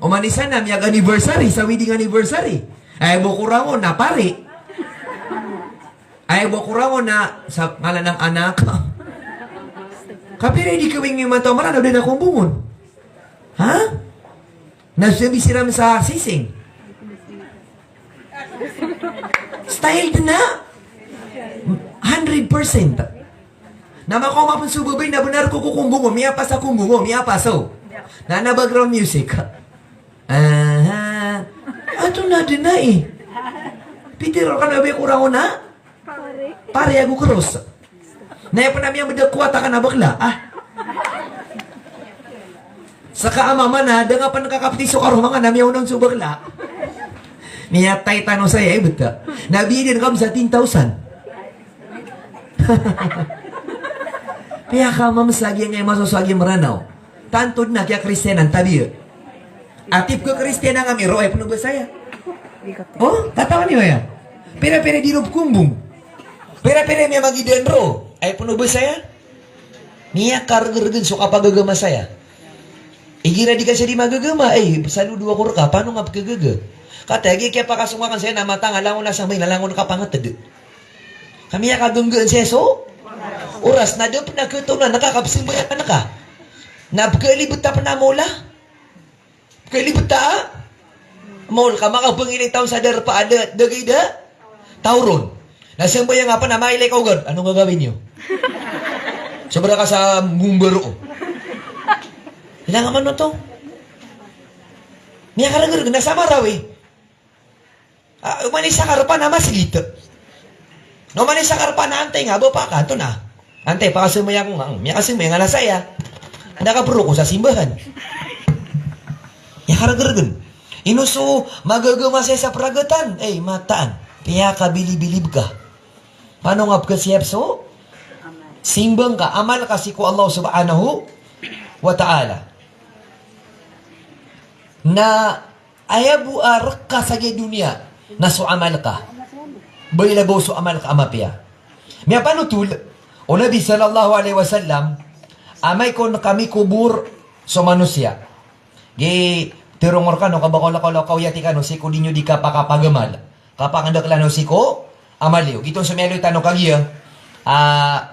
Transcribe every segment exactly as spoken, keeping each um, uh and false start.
Oman i isa na miyag-anniversary, sa wedding anniversary. Aya bo korangon na pari. Aya bo korangon na sa ngalan ng anak. Kapira di kawing imanto Mranaw, da na kombongon. Ha? Na siyembi siram sa sising. Style dn a hundred percent. Na makaoma pn so babay na bnar ko kokombongo, miyapasa kombongo, miyapasa o. Na, na background music. Aha. Ato na dn ai. Pitharo rkano a babay ko korangon a pari ago kros. Na aya pn a miyambda ko wata ka na bakla. Ah. Ska a mama na da nga pn kakapti so karoma nga na miyaona on so bakla. Miyatay tano saya, eh, bta. Na biyadn kami sa ten thousand. Piyakamamsa giyangkai a masoso a giya Mranaw. Tanto dn a kiyakristiyanan, tabiya. Ati pkakristiyanan kami roo, aya pn o ba saya. O, tatawan iyo aya. Pira-pira di roo pkombong. Pira-pira miyamagidan roo, aya pn o ba saya. Miyakargrgn so kapagagama saya. Igira di ka saya di magagama, ay, saludo ako rka, pano nga pkagaga? Kataya giya kiyapakasong akn saya na mata nga langon a sambayang, langon a kapangtd. Ka miyakagnggaan saya so oras na da pn a khatoon a nakakapsambayang ka. Na pkalibta pn a mawla. Pkalibta a mawla ka makabngilay taw sa darpa a da, da gay da taw ron. Na sambayang ka pn a mailay ka ogad. Anong gagawin niyo? Sobra ka sa mumbar o. Ilang man oto. Miyakargrg na sa Marawi. Ah, oman i sakar pa na masgit. Na oman i sakar pa na antay nga, ba pa ka, anto na. Antay, pakasambayang ako nga, miyakasambayang nga na saya. Anda ka bro ko sa simbahan. Miyakargrgn. Ino so magagama saya sa pragatan. Eh, mataan. Piyakabilibilib ka. Pano nga pkhasiyap so simbang ka, amal ka sii ko Allah Subhanahu wa Ta'ala. Na aya bo a rk ka sa giya doniya na so amal ka. Ba ilabo so amal ka a mapiya. Miyapanotol o Nabi sallallahu alaihi wasallam, amay kon ka mikobor so manosiya. Gi tharoon ko rkano ka ba kaolakola o kaoyati kano sii ko di niyo di kapakapagamal. Kapakandakl ano sii ko amal iyo. Giyoto so miyaaloy tano kagiya, ah,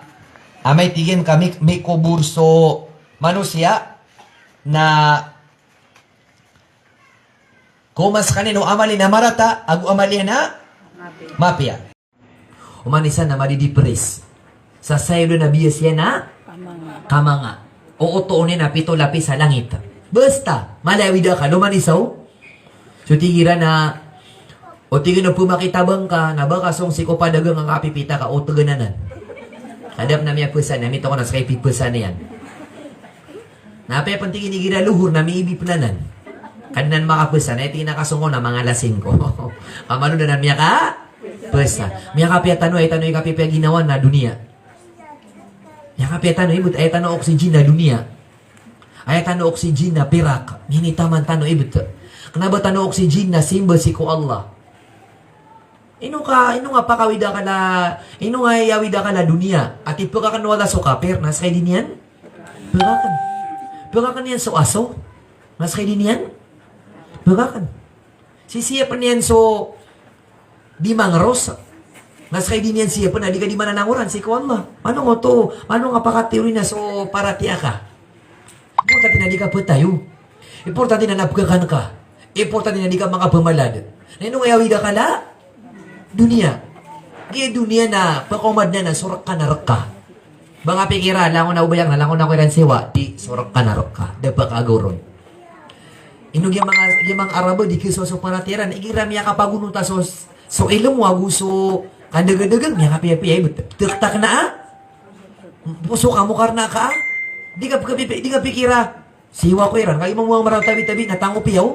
amay tig iyan ka mi-, mikobor so manosiya na Kooma skaniyan o amal iyan a marata ago amal iyan a mapiya. Oman i isa na madidiperes. Sa saya dn a biyas iyan a kamanga. Kamanga. O oto on iyan a pito lapis a langit. Basta, mala i awid a akal, oman i isa o. So tig iran a, o tig iyan o pmakitabang ka, na ba ka song sii ko padagang a kapipita ka, o tgn anan. Ka da pn a miyapesan, na mito ko na ska i pipesan iyan. Na apiya pn tig iyan igira lohor na miibi pn anan. Ka di nan makapesan, na tig iyan a kasong ko na mangalasing ko. Ka malo dn a miyakapesan. Miyakapiya tano, aya tano i kapipiya ginawa na doniya. Miyakapiya tano, ibet, aya tano oxygen na doniya. Aya tano oxygen na pirak. Minitaman tano, ibet. Kna ba tano oxygen na simba sii ko Allah. Ino ka, ino nga pakawid akal a, ino nga iyawid akal a doniya. Ati pkhakn o Allah so kapir, na ska i di niyan pkhakn. Pkhakn iyan so aso, na ska i di niyan pkhakn. Sisiyapn iyan so di mangros, na ska i di niyan siyapn a di ka di mananangoran sii ko Allah. Ano nga oto, ano nga pakatiyori na so paratiyaya ka? Importante na di ka pthayo. Importante na pkhakn ka. Importante na di ka makapamalad. Na ino nga iyawid akal a doniya. Giya doniya na pkaoma dn anan so rk ka na rk ka. Ba nga pikira, langon a obayang na langon ako iran siwa, di so rk ka na rk ka. Da pkagaw ron. Ino giya manga, giya manga Arab a di kiso so paratiyaya iran, igira miyakapagonota so, so ilmo ago so kandagadagan, miyakapiyapiya, ibet. Tktk na a. Poso ka mo karna ka a. Di ka pkapipi, di ka pikira. Siwa ko iran, ka imam wa maraw tabi-tabi na tango piyaw.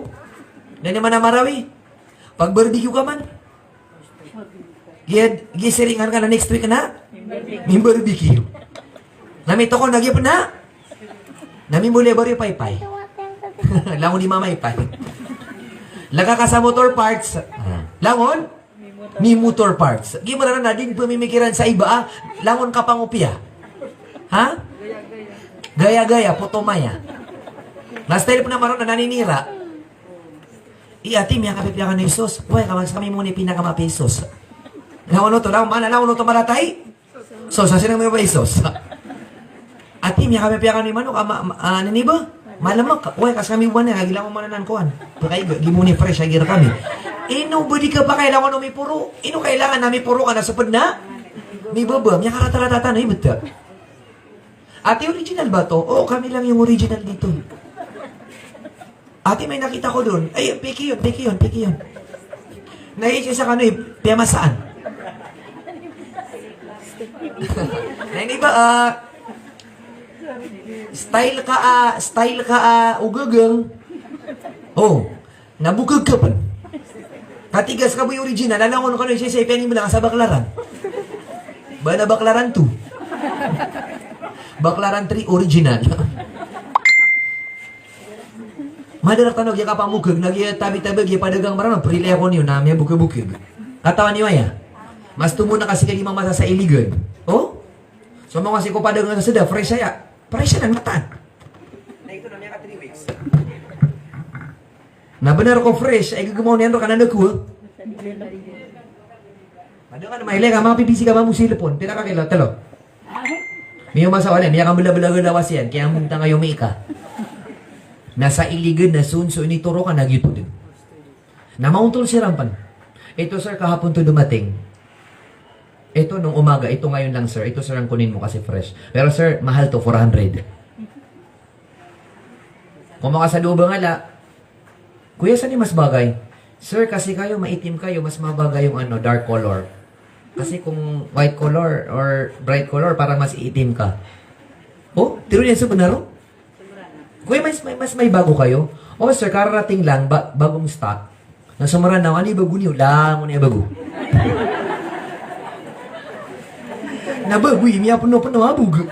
Na ini mana marawi. Pag-barbecue ka man. Giya, giya siringan ka na next week na? Min-barbecue. Na mitoko na giya pn na? Na mimbolya bari paypay. Langon i mamaypay. Laka ka sa motor parts. Langon? Mi motor parts. Giya maranan na di pmimikiran sa iba a langon kapangopiya. Ha? Gaya-gaya, potomaya. Na style pn a maranan na naninira. I ati, miyakapipiya kano i sos. Oway ka, mas kami moni pinakamapiya i sos. Langon oto, langon mana, langon oto malatay. Sos, sa sino miyapiya i sos? Ati, miyakapipiya kano i manok a ma-, ma-, a, nini ba? Malemek. Oway ka, sa kami bo anan, lagid langon mana nan kowan. Pekaiga, gi moni fresh a gi rekami. Ino ba di kapakay langon o miporo? Ino kailangan a miporo ka na seped na mibaba? Miyakaratarata tano, i beta. Ati, original ba to? Oo, kami lang yung original dito. Ati, may nakita ko doon. Ay, peke yun, peke yun, peke yun. Na isa sa kano, eh, piyamasaan. Na ini ba, ah, style ka, ah, style ka, ah, ugagang. Oh, nabukag ka pen. Katigas ka bo i original, alangon kano, isa, isa, ipiyani mo lang sa Baclaran. Ba na Baclaran two. Baclaran three original. Madarak tano giya kapamokeg, na giya tabi-tabi, giya padagang Meranaw, prilai ako niyo na miyabokebokeg. Katawan iyo aya? Mas tomo na kasi ka di mamasa sa Iligan. O? So, manga sii ko padagang sa seda, fresh aya. Fresh aya na mataan. Na ito na, miyaka three weeks. Na benar ko fresh, ay gagamaw niyan ro ka na nakuha. Padagang na mailay ka, mapipisi ka, mamosilpon. Pira ka kilo? Telo. Miyo masa wala, miyakambela-bela lawas iyan, kiyambong tanga iyo mika. Na sa Iligan na sonso initoro ka na giyoto den. Na maontol siran pen. Ito, sir, kahapon to dumating. Ito nung umaga, ito ngayon lang, sir. Ito, sir, ang kunin mo kasi fresh. Pero, sir, mahal to, four hundred. Kung makasado ba nga la, "Kuya, saan yung mas bagay?" "Sir, kasi kayo maitim kayo, mas mabagay yung ano, dark color. Kasi kung white color or bright color, parang mas iitim ka." O, tiro niyan sa Benaro. "Kuya, mas, may, mas may bago kayo?" "O, sir, kararating lang, ba, bagong stock." Na sa Meranaw, "Ano yung bago niyo?" "Langon na yung bago." Na bago, eh, miyapeno-peno a bog.